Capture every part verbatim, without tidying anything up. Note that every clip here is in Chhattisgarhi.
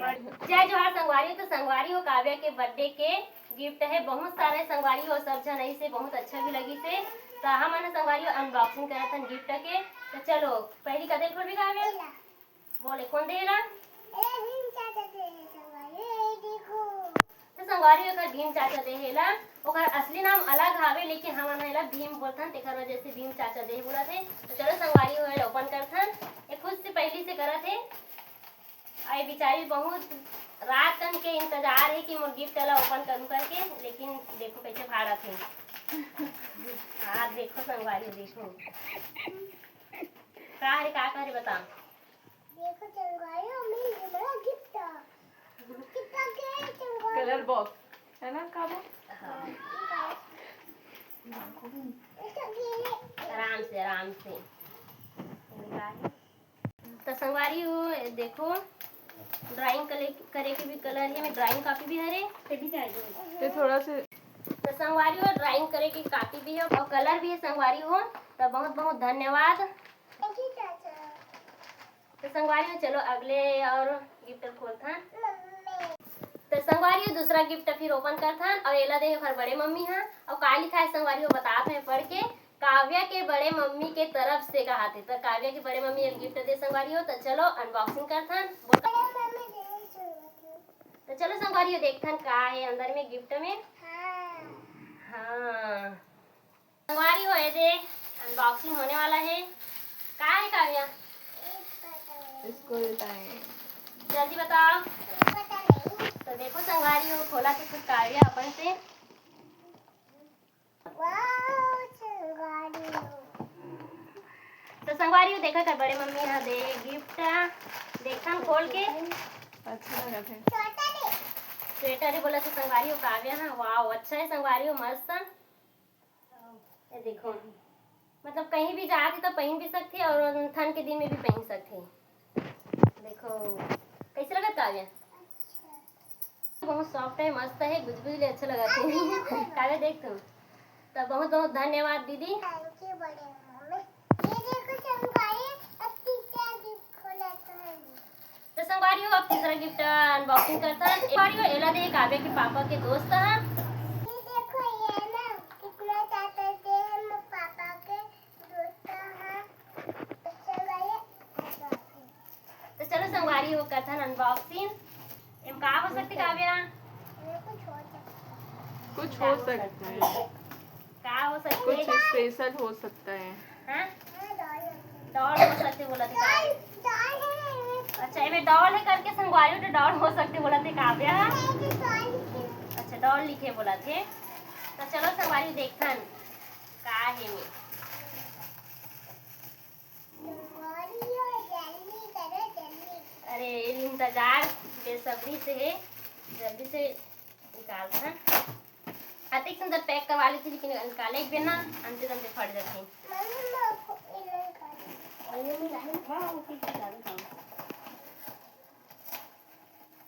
जय जोहार संगवारी हो। तो संगवारी हो, काव्या के बर्थडे के गिफ्ट हे, बहुत सारे संगवारी हो, सब झन अइसे बहुत अच्छा भी लगिस हे। तो हमन संगवारी हो अनबॉक्सिंग करत हन गिफ्ट के। तो चलो पहली कते ल खोलबे काव्या? बोले कोन दे ला? तो संगवारी हो, एकर भीम चाचा दे हे ला। ओकर असली नाम अलग हावे, लेकिन हमन एला भीम बोलथन, तेकर वजह से भीम चाचा दे हे बोलत हे। तो चलो संगवारी हो, एला ओपन करथन। ये खुद से पहली से करत हे। अउ ये बेचारी बहुत रात कन के इंतजार हे कि मोर गिफ्ट ला ओपन करूँ करके, लेकिन देखो कैसे भाड़त हे। हाँ देखो संगवारी हो, देखो का हरे, का करे बता। देखो संगवारी हो, मिल गे मोला गिफ्ट। कितना के संगवारी? कलर बॉक्स है ना, का वो? हाँ। आराम से, आराम से। तो संगवारी हो, देखो ड्राइंग करे, करे के भी कलर हे, में ड्राइंग कॉपी भी हरे। ये थोड़ा से तो संगवारी हो, ड्राइंग करे के कॉपी भी हे और कलर भी हे संगवारी हो। तो बहुत बहुत धन्यवाद। तो संगवारी हो, चलो अगले और गिफ्ट खोलथन। तो संगवारी हो, दूसरा गिफ्ट फिर ओपन करथन और एला दे ओकर बड़े मम्मी हा। और का लिखा हे संगवारी हो, बतात हे पढ़ के, काव्या के बड़े मम्मी के तरफ से कहाथे। तो काव्या के बड़े मम्मी एक गिफ्ट दे संगवारी हो। तो चलो अनबॉक्सिंग करथन। बोल। तो चलो संगवारी हो, देखथन का हे अंदर में गिफ्ट में। हाँ। संगवारी हो, ये दे अनबॉक्सिंग होने वाला हे। का हे काव्या? इसको बताएं। जल्दी बताओ। तो देखो संगवारी हो, खोला तो खुद काव्या अपन से। तो संगवारी हो, देखा कर बड़े मम्मी हा दे गिफ्ट, देखथन खोल के। अच्छा लगत हे। स्वेटर हे बोलत हे संगवारी हो काव्या हा। वाओ, अच्छा हे संगवारी हो, मस्त। ये देखो, मतलब कहीं भी जात हे तो पहन भी सकथे और ठंड के दिन में भी पहन सकथे। देखो कैसे लगत काव्या? बहुत सॉफ्ट हे, मस्त हे, गुजगुज ले अच्छा लगत हे। काव्या देख तू। तो बहुत बहुत धन्यवाद दीदी। थैंक यू बड़े मम्मी। ये देखो संगवारी, अब तीसरा गिफ्ट खोलत हन। तो संगवारी हो, अब तीसरा गिफ्ट अनबॉक्सिंग करथन। संगवारी हो, एला दे काव्या के पापा के दोस्त हा। ये देखो, ये ना कितना ज्यादा दे हे मोर पापा के दोस्त हा। तो चलो ये अनबॉक्सिंग। तो चलो संगवारी हो, करथन अनबॉक्सिंग। एम का हो सकथे काव्या? ये कुछ हो सकता है। कुछ हो सकता है। का हो सकथे? कुछ स्पेशल हो सकता है। हाँ? डॉल हो सकथे बोलत हे का? अच्छा, एमे डॉल हे करके संगवारी हो, तो डॉल हो सकथे बोलत हे काव्या। अच्छा, डॉल लिखे बोलत हे। तो चलो संगवारी देखथन का हे एमे। अरे, इंतजार बेसब्री से हे, जल्दी से निकालथन। अतेक सुंदर पैक करवा लेथे, लेकिन निकाले के बेर ना, अंते तंते फट जाथे।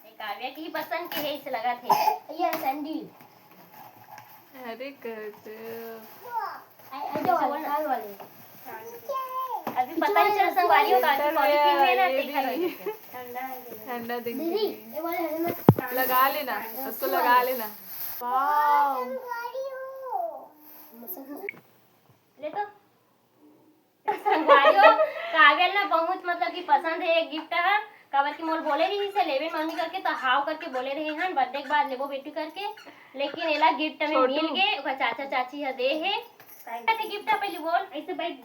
ये काव्या के ही पसंद के हे, इसे लगत हे। ये सैंडल। अरे गजब। अभी पता नहीं चला संगवारी हो, काफी पॉलीथीन में ना, ये देखा भी। रह गया। ठंडा दिन के लिए। लगा लेना, उसको लगा लेना। वाओ। ले तो। संगवारी हो, काव्या ना बहुत मतलब कि पसंद हे ये गिफ्ट हा, काबर कि मोर बोले रहिस हे लेबे मम्मी करके, तो हाव करके बोले रहे हन बर्थडे के बाद लेबो बेटी करके, लेकिन एला गिफ्ट में छोटू। मिल गे, ओकर चाचा चाची ह दे हे। कैसे गिफ्ट हा पहले बोल, ऐसे बैठ।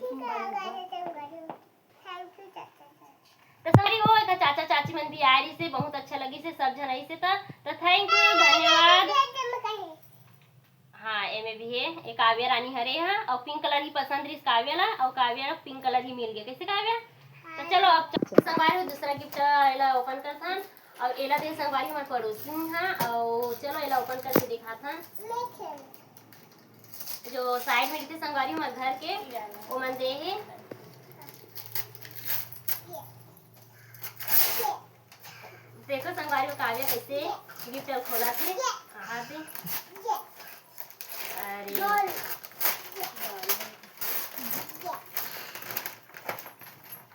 तो संगवारी हो, एकर चाचा चाची मन भी आए रहिस हे, बहुत अच्छा लगिस हे, सब झन आइस हे त, तो थैंक यू, धन्यवाद। हाँ, एमे भी हे, ए काव्या रानी हरे हा, अउ पिंक कलर ही पसंद रहिस काव्या ला, अउ काव्या ला पिंक कलर ही मिल गे। कैसे काव्या? तो चलो अब च-, संगवारी हो, दूसरा गिफ्ट एला ओपन करथन, अउ एला दे संगवारी हमर पड़ोसी हा, अउ चलो एला ओपन करके दिखाथन। जो साइड में रहिथे संगवारी हमर घर के, ओमन दे हे। देखो संगवारी हो, काव्या कैसे गिफ्ट खोलत हे, कहाँ से? अरे।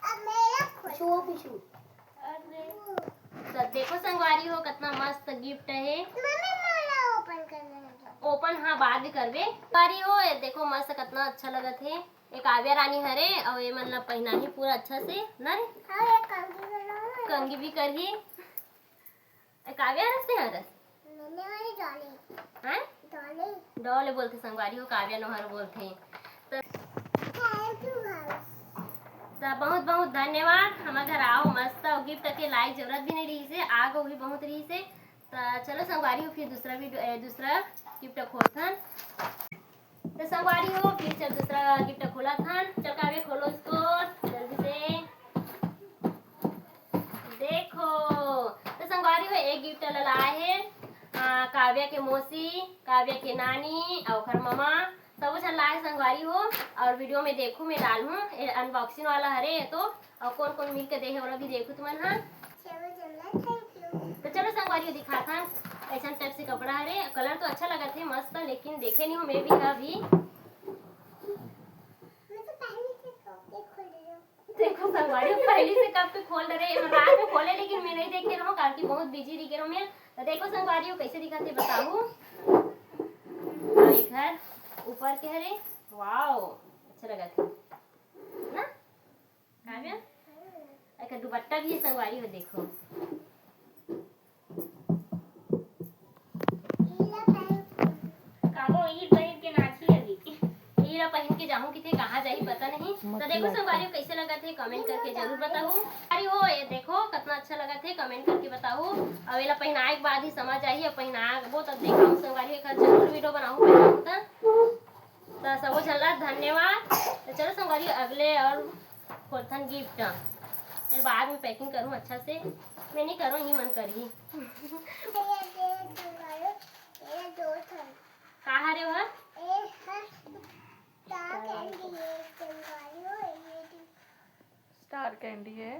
अब मेरा खोल। पीछू, वो पीछू। तो देखो संगवारी हो, कितना मस्त गिफ्ट हे। मम्मी, मोला ओपन करना हे। ओपन, हाँ, बाद में करबे। संगवारी हो, ये देखो मस्त, कितना अच्छा लगत हे। ये काव्या रानी हरे, अउ ये मन ला पहिनाही पूरा अच्छा से, ना रे? हाँ, ये कंघी बनाऊँ मैं। कंघी भी करही। ए, काव्या हरस ते हरस? मैंने वाली डॉली। हैं? डॉली। डॉल बोलथे संगवारी हो, काव्या नोहर बोलथे। त Thank you, guys। त बहुत बहुत धन्यवाद। हमर घर आओ, मस्त अउ गिफ्ट के लायक जरूरत भी नहीं रही से, आग भी बहुत रही से। त चलो संगवारी हो, फिर दूसरा वीडियो, ए, दूसरा गिफ्ट खोलथन। तो संगवारी हो, फिर से दूसरा गिफ्ट खोलत हन। चल काव्या, खोलो इसको जल्दी से। देखो, तो संगवारी हो, एक गिफ्ट ला लाए हे, आ, काव्या के मौसी, काव्या के नानी अउ ओकर ममा, सब झन लाए संगवारी हो। अउ वीडियो में देखू, मैं डालहूँ, ए अनबॉक्सिंग वाला हरे ये तो। अउ कोन कोन मिल के दे हे, ओला भी देखू तुमन ह। चलो, चलो, thank you। तो चलो संगवारी हो, दिखाथन। ऐसन टाइप से कपड़ा हरे, कलर तो अच्छा लगत हे, मस्त, लेकिन देखे नहीं हूँ मैं भी अभी। मैं तो पहले से कब के खोल रही हूँ। देखो संगवारी हो, पहले से कब के खोल रहे, एमे रात में खोले, लेकिन मैं नहीं देखे रहूँ, काबर कि बहुत बिजी रह गे रहूँ मैं। तो देखो संगवारी हो, कैसे दिखत हे बताहू। अउ एकर ऊपर के हरे, वाओ, अच्छा लगत हे ना? काव्या? एकर दुपट्टा भी हे संगवारी हो, देखो। काबो ई पहिर के नाची अभी। ई ला पहिन के जाहूं किथे, कहाँ जाही पता नहीं। तो देखो संगवारी हो, कैसे लगत हे, कमेंट करके जरूर बताहू। अरे हो, ये देखो कितना अच्छा लगत हे, कमेंट करके बताहू। अउ एला पहिनाए के बाद ही समझ आही, अउ पहिनाबो तब देखाहू संगवारी हो, एकर जरूर वीडियो बनाहू, पहिनाहू त। त सबो झन ला धन्यवाद। त चलो संगवारी, अगले अउ खोलथन गिफ्ट। फिर बाद में पैकिंग करूँ अच्छा से, मैं नहीं करूँ, ही मन करही। ये दे संगवारी, ये दो ठन। का हरे वह? ये ह स्टार कैंडी, ये संगवारी हो, ये दे। स्टार कैंडी है।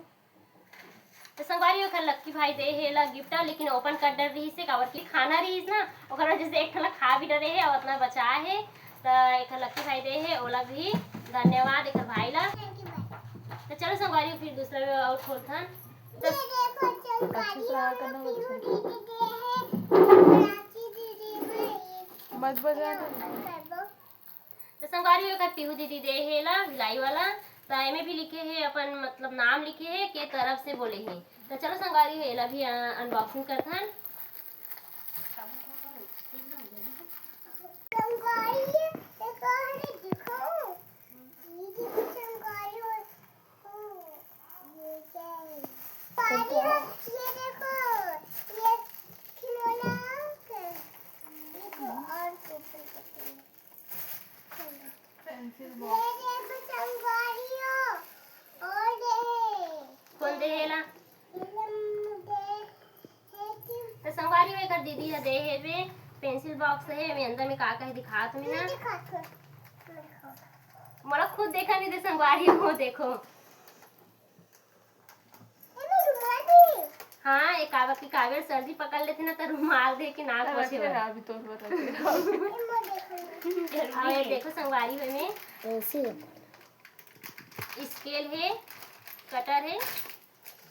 तो संगवारी, ओकर लक्की भाई दे हे एला गिफ्ट, लेकिन ओपन कर डर रहिस हे, काबर कि खाना रहिस ना, ओकर वजह से एक ठन ला खा भी डरे हे अउ उतना बचा हे। तो एक लक्की भाई दे हे, ओला भी धन्यवाद एकर भाई ला। तो चलो संगवारी, फिर दूसरा अउ खोलथन। ये देखो संगवारी, पीहू दीदी दे हे, प्राची दीदी भाई। मत बजा। तो संगवारी हो, एकर पीहू दीदी दे हे एला, भिलाई वाला। त एमे भी लिखे हे अपन, मतलब, नाम लिखे हे, के तरफ से बोले हे। त चलो संगवारी हो, एला भी, अ, अनबॉक्सिंग करथन। संगवारी, ये कहाँ है? दिखाओ। ये देखो संगवारी हो। ओ, ये क्या है? संगवारी हो, ये देखो। ये खिलौना है। देखो, और ऊपर करते हैं। Pencil box. ये देखो संगवारी हो, और ये। कोन दे हे एला? ये मुझे है कि तो संगवारी हो, एकर दीदी ह दे हेबे, पेंसिल बॉक्स हे, एमे अंदर में का का हे दिखात हूँ मैं ना। मैं दिखात हूँ, मैं दिखात हूँ। मोला खुद देखा नहीं दे संगवारी हो, देखो। एमे रुमाल भी। हाँ, एक काबर की काव्या ल सर्दी पकड़ लेथे ना, त रुमाल दे के नाक पोछे बर। अभी तो बता दे। एमे देखो। अउ ये देखो संगवारी हो, एमे पेंसिल। स्केल हे, कटर हे,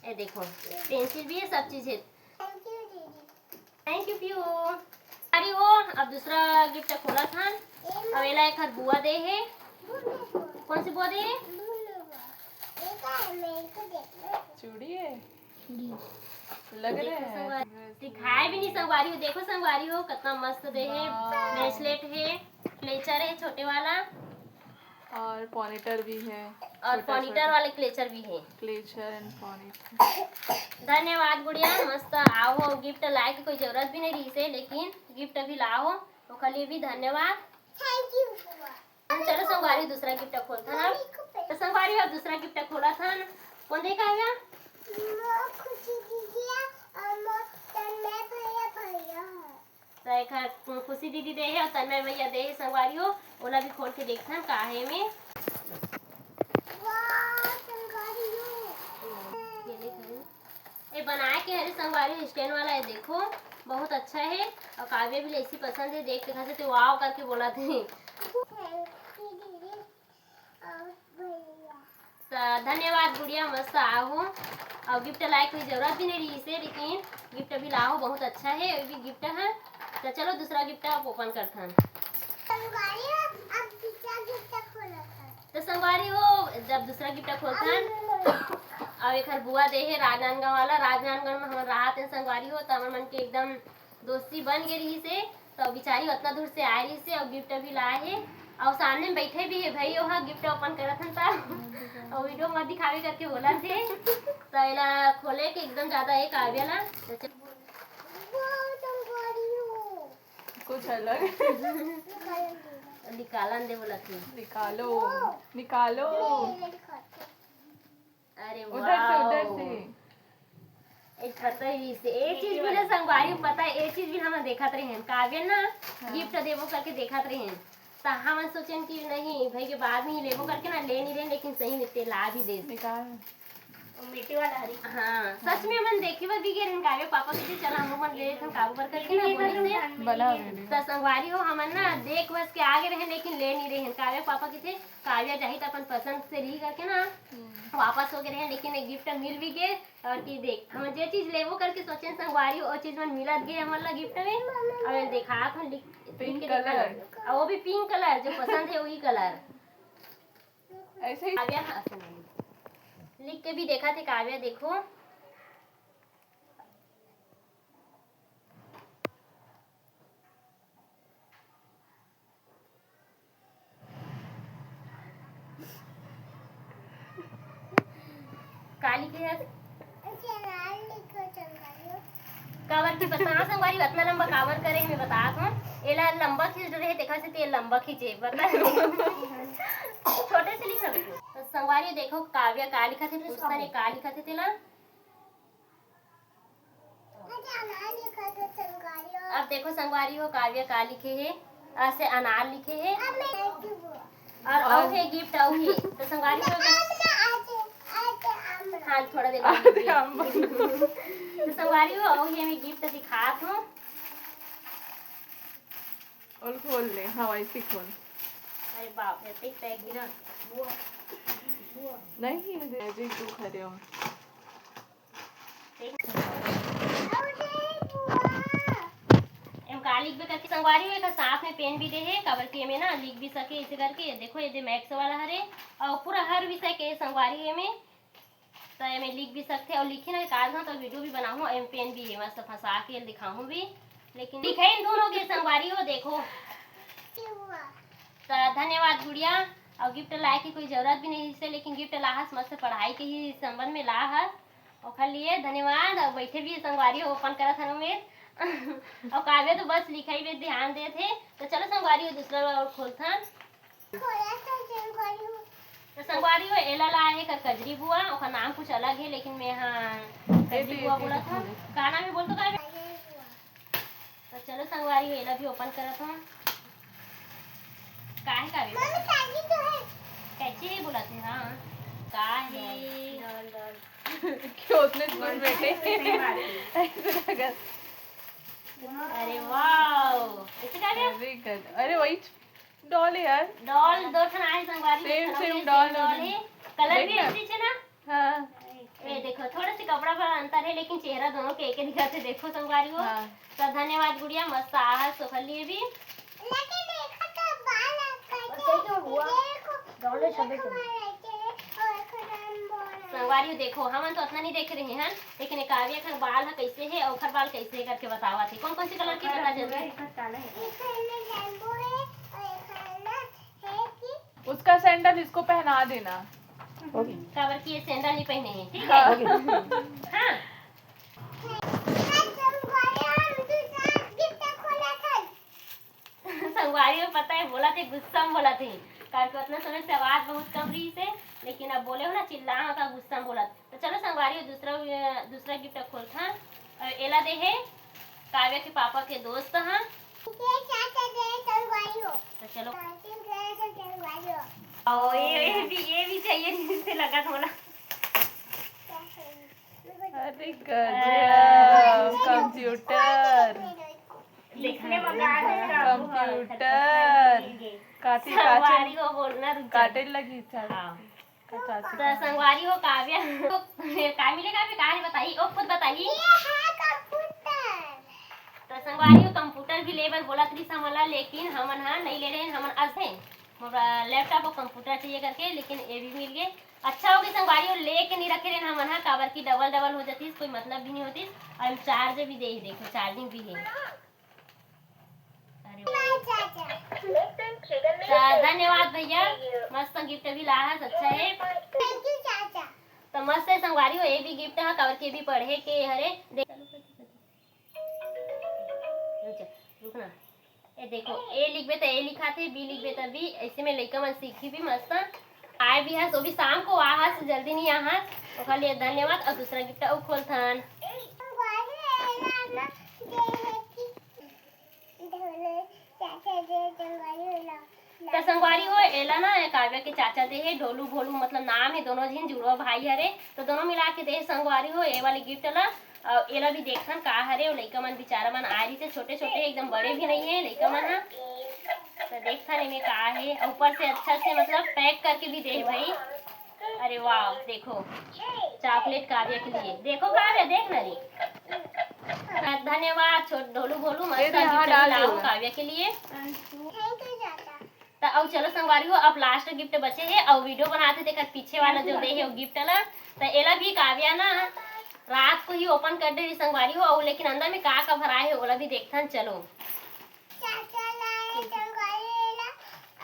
ये देखो, पेंसिल भी हे, सब चीज हे। Thank you दीदी। Thank you पीहू। अरे वो, अब दूसरा गिफ्ट खोलथन। अब एला एकर बुआ दे हे। कौन सी बुआ दे हे? चूड़ी है। लग रहे हैं। दिखाए भी नहीं संगवारी हो, देखो संगवारी हो, कितना मस्त दे हे। ब्रेसलेट हे, क्लेचर हे छोटे वाला। और पॉनिटर भी है, और छोटा पॉनिटर छोटा। वाले क्लेचर भी है। क्लेचर एंड पॉनिटर। धन्यवाद गुड़िया, मस्त। आओ, गिफ्ट लाए के कोई जरूरत भी नहीं रही से, लेकिन गिफ्ट भी लाओ, ओकर लिए भी धन्यवाद। Thank you बुआ। चलो संगवारी दूसरा गिफ्ट खोलथन। तो संगवारी अब दूसरा गिफ्ट खोलथन। कौन देख आएगा? खुशी दीदी और तन्मय भैया, भैया है। त एखर खुशी दीदी दे हे अउ तन्मय भैया दे हे संगवारी हो, ओला भी खोल के देखथन का हे एमे। वाह, संगवारी हो। ये देख रहे हो? ये बनाए के हरे संगवारी हो, स्टैंड वाला हे, देखो बहुत अच्छा हे। अउ काव्या भी लेसी पसंद हे, देख के खासे ते वाव करके बोलथे। Thank you दीदी। त धन्यवाद गुड़िया, मस्त आहू। अउ गिफ्ट लाए कोई जरूरत भी नहीं रही से, लेकिन गिफ्ट अभी लाओ, बहुत अच्छा है अभी गिफ्ट है। तो चलो दूसरा गिफ्ट आप ओपन करथन। संगवारी हो, अब दूसरा गिफ्ट खोलत हन। तो संगवारी हो, जब दूसरा गिफ्ट खोलथन, अब अउ एक हर बुआ दे है राजनांदगांव वाला। राजनांदगांव में हमन राहत है संगवारी हो, तो हमर मन के एकदम दोस्ती बन गे रहिस हे। तो बिचारी उतना दूर से आए रहिस हे अउ गिफ्ट भी लाए हे। अउ सामने में बैठे भी हे भाई, ओहा गिफ्ट ओपन करत हन त अउ वीडियो मत दिखावे करके बोलत हे। तो एला खोले के एकदम ज्यादा एक आवे ला। तो चल, कुछ अलग। निकालन दे बोलत हे। निकालो, निकालो। अरे उधर से, उधर वाओ। से। ए पता ही से, ए चीज भी ना संगवारी पता है, ए चीज भी हम देखत रहे हैं। काव्य ना हाँ। गिफ्ट देबो करके देखत रहे हैं। त हम सोचेन कि नहीं भाई के बाद में ही लेबो करके ना ले नहीं रहे, लेकिन सही में तेला भी दे। निकाल। वो मिट्टी वाला हरी। हाँ, सच में हमन देखे बर भी गे रहन काव्य पापा के, चल हम मन ले लेथन काबू बर करके ना बोले से। बना वीडियो। त संगवारी हो हमन ना देख बस के आगे रहन, लेकिन ले नहीं रहन। काव्य पापा के थे, काव्य जाही त अपन पसंद से ली करके ना हम्म। वापस हो गए रहन, लेकिन एक गिफ्ट मिल भी गए। और कि देख, हम जे चीज लेबो करके सोचेन संगवारी, वो चीज मन मिलत गए हमन ला गिफ्ट में। और ये देखा आप लिख, पिंक लिख के कलर। देखा। और वो भी पिंक कलर जो पसंद है वही कलर। ऐसे ही। काव्या, हाँ, सुन। लिख के भी देखा थे काव्या, देखो। का लिखे हस? काबर की पता ना संगवारी, अतना लंबा काबर करे, मैं बतात हूँ। एला लंबा खींच रहे, तेखर से तेल लंबा खींचे, बता। छोटे से लिख सकते हो। तो संगवारी देखो, काव्या का लिखत हे, पूछता रे का लिखत हे तेला। अब देखो संगवारी हो, काव्य का लिखे हे, ऐसे अनार लिखे हे। और अउ हे गिफ्ट, अउ हे। तो संगवारी हो, हाँ, थोड़ा देर बाद अरे, हम तो संगवारी हो, अउ हे मैं गिफ्ट दिखात हूँ। और खोल ले, हाँ, वैसे ही खोल। अरे बाप रे, देख पैक गिरा। नहीं, मैजिक तू खरे हो। एम का लिखबे करके संगवारी हो, एकर साथ में पेन भी दे हे, काबर कि एमे ना लिख भी सके, इसे करके। देखो, ये दे मैथ्स वाला हरे, और पूरा हर विषय के संगवारी एमे, तो एमे लिख भी सकथे, और लिखे ना कागज तो वीडियो भी बनाहूँ, एम पेन भी हे, मस्त फंसा के दिखाहूँ भी, लेकिन लिखे इन दोनों के संगवारी हो, देखो। तो धन्यवाद गुड़िया। और गिफ्ट लाए के कोई जरूरत भी नहीं इसे, लेकिन गिफ्ट लाहस मस्त पढ़ाई के ही संबंध में लाहस। ओखर लिए धन्यवाद। और बैठे भी संगवारी हो, ओपन करत हन में। और काव्य तो बस लिखाई में ध्यान देत हे। तो चलो संगवारी हो, दूसरा और खोलथन। तो संगवारी हो, एला लाए हे कर कजरी बुआ, ओकर नाम कुछ अलग हे, लेकिन मैं हाँ कजरी बुआ बोलत हूँ। का नाम हे बोल तो काव्य? तो चलो संगवारी हो, एला भी ओपन करत हूँ। का हे काव्य? मम्मी, कैंची तो हे। कैंची हे बोलत हे, हाँ। का हे? क्यों उतने दूर बैठे? ऐसे लगा। अरे वाओ, ऐसे का गया? Very good। अरे वही डॉल है यार। डॉल दो ठन आए संगवारी, same, same डॉल है। कलर भी ऐसे है ना? हाँ। ए देखो, थोड़ा से कपड़ा पर अंतर है, लेकिन चेहरा दोनों के एक दिखा थे। देखो संगवारी हो। हाँ। तो धन्यवाद गुड़िया, मस्त आहा सोखर लिए भी। लेकिन देखो तो बाल कैसे हुआ? डॉल है, देखो। संगवारी हो, देखो, हमन तो अतना नहीं देखे रहे हन, लेकिन ये काव्य कर बाल ह कैसे है और ओखर बाल कैसे है करके बतावा थे। कौन कौन से कलर के पता चल रहा है? उसका सैंडल इसको पहना देना। काबर की ये सैंडल नहीं पहने हैं, ठीक है? हाँ। हाँ। संगवारी हो पता है, बोला थे गुस्सा में बोला थे, काबर कि उतना समय से आवाज बहुत कम रही से, लेकिन अब बोले हो ना, चिल्ला हो तो गुस्सा में बोला। तो चलो संगवारी हो, दूसरा, दूसरा गिफ्ट खोलथन। और एला दे हे काव्य के पापा के दोस्त हा। तो चलो। और ये, ये भी, ये भी चाहिए जिससे लगा थोड़ा। अरे गजब, कंप्यूटर। देखने में का है, का कंप्यूटर। काटे, संगवारी काटे, हो बोलना रुक जा। काटे लगी था। हाँ। तो संगवारी हो, काव्या का मिले, काव्या का है बताही, ओ खुद बताही। ये है कंप्यूटर। तो संगवारी हो, कंप्यूटर भी लेबर बोलत रहिस हमन ला, लेकिन हमन हा नहीं ले रहे, हमन अस है मोला लैपटॉप और कंप्यूटर चाहिए करके, लेकिन ये भी मिल गए। अच्छा हो गई संगवारी हो, लेके नहीं रखे रहे हमन हा, काबर की डबल डबल हो जातीस, कोई मतलब भी नहीं होतीस। और चार्ज भी दे, देखो चार्जिंग भी है। अरे वाह। चा-, धन्यवाद भैया, मस्त गिफ्ट भी ला है, अच्छा है। तो मस्त है संगवारी हो, ये भी गिफ्ट है, काबर के भी पढ़े के हरे। देख, रुक जा, रुक ना। ये देखो, ए लिखबे त ए लिखाथे, बी लिखबे त बी। ऐसे में लइका मन सीखी भी मस्त। आए भी हस, वो भी शाम को आ हस, जल्दी नहीं आ हस। ओकर लिए धन्यवाद। और दूसरा गिफ्ट अउ खोलथन। त संगवारी हो, एला ना, ये काव्या के चाचा दे हे, ढोलू भोलू, मतलब नाम है, दोनों झिन जुड़वा भाई हरे, तो दोनों मिला के दे हे संगवारी हो, ये वाले गिफ्ट ला। और एला भी देखथन का हरे, वो लइका मन बेचारा मन आए रहिसे, छोटे छोटे, एकदम बड़े भी नहीं है लइका मन ह। तो देखथन एमे का है, और ऊपर से अच्छा से मतलब पैक करके भी दे हे भाई। अरे वाह, देखो चॉकलेट काव्या के लिए, देखो काव्या, देख ना रे। धन्यवाद छोट ढोलू भोलू, मस्त ये तो यहाँ gift डाल लाओ दियो। काव्या के लिए। थैंक यू चाचा। त अउ चलो संगवारी हो, अब लास्ट गिफ्ट बचे हे अउ वीडियो बनाथे, तेकर पीछे वाला जो दे हे वो गिफ्ट ला। त एला भी काव्या ना रात को ही ओपन कर दे रही संगवारी हो, अउ लेकिन अंदर में का का भराए हे ओला भी देखथन। चलो। चाचा लाए संगवारी एला,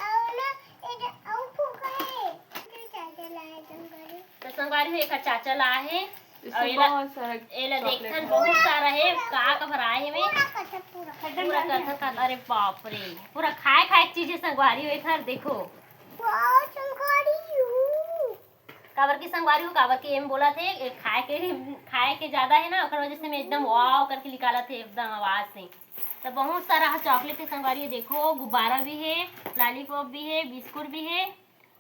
अउ ना एला अउ फूका हे। चाचा लाए संगवारी। त संगवारी हो, एकर चाचा ला हे। इससे और एला, बहुत सारा एला chocolate देखथन है। बहुत सारा हे, का का भराए हे में। पूरा कथक, पूरा। पूरा कथक, अरे बाप रे, पूरा खाए खाए के चीज हे संगवारी हो एकर, देखो। वाह, संगवारी हो। काबर की संगवारी हो, काबर की एम बोला थे, ए खाए के, खाए के ज्यादा है ना, ओकर वजह से मैं एकदम वाव करके निकाला थे एकदम आवाज से। तो बहुत सारा चॉकलेट है संगवारी हो, देखो गुब्बारा भी है, लॉलीपॉप भी है, बिस्कुट भी है,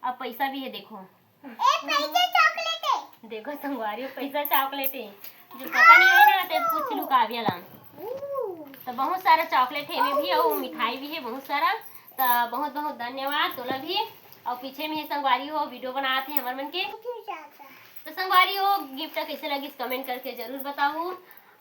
अब पैसा भी है, देखो। ए, पैसा चॉकलेट है। देखो संगवारी हो, पैसा चॉकलेट है। जो पता नहीं है ना, ते पूछ लू काव्या ला। तो बहुत सारा चॉकलेट है, में भी और मिठाई भी है बहुत सारा। तो बहुत बहुत धन्यवाद तोला भी। और पीछे में ही संगवारी हो, वीडियो बनात है हमर मन के। तो संगवारी हो, गिफ्ट कैसे लगिस कमेंट करके जरूर बताओ।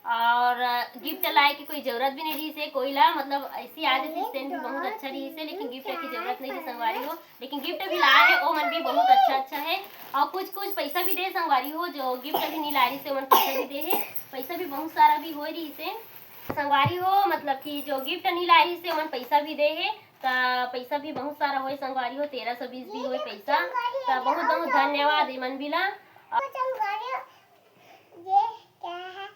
और गिफ्ट लाए की कोई जरूरत भी नहीं रही से कोई ला, मतलब ऐसी आ जाती stand भी बहुत अच्छा रही से, लेकिन गिफ्ट की जरूरत नहीं थी संगवारी हो। लेकिन गिफ्ट भी लाए है, ओ मन भी बहुत अच्छा अच्छा है। और कुछ कुछ पैसा भी दे संगवारी हो, जो गिफ्ट भी नहीं ला रही से, ओमन पैसा भी दे है। पैसा भी बहुत सारा भी हो रही से संगवारी हो, मतलब कि जो गिफ्ट नहीं ला रही से, ओमन पैसा भी दे है। त पैसा भी बहुत सारा होए संगवारी हो, तेरह सौ बीस भी होए पैसा। त बहुत बहुत धन्यवाद एमन भी ला। और ये क्या है?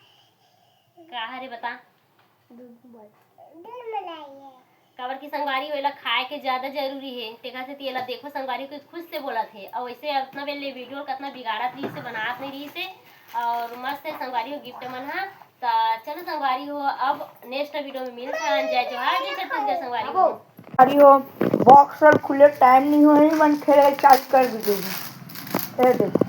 का हरे बता? दूध मलाई है। काबर की संगवारी हो, एला खाए के ज्यादा जरूरी है, तेखा से एला देखो संगवारी हो, खुद से बोलत है। और वैसे अपना बेले वीडियो कतना बिगाड़त रही से, बनात नहीं रही से, और मस्त है संगवारी हो गिफ्ट मन हा। त चलो संगवारी हो, अब नेक्स्ट वीडियो में मिलथन। जय जोहार, जय छत्तीसगढ़ संगवारी हो। अरे हो, बॉक्स खुले टाइम नहीं होए, मन खेले चालू कर भी देही। ए देखो।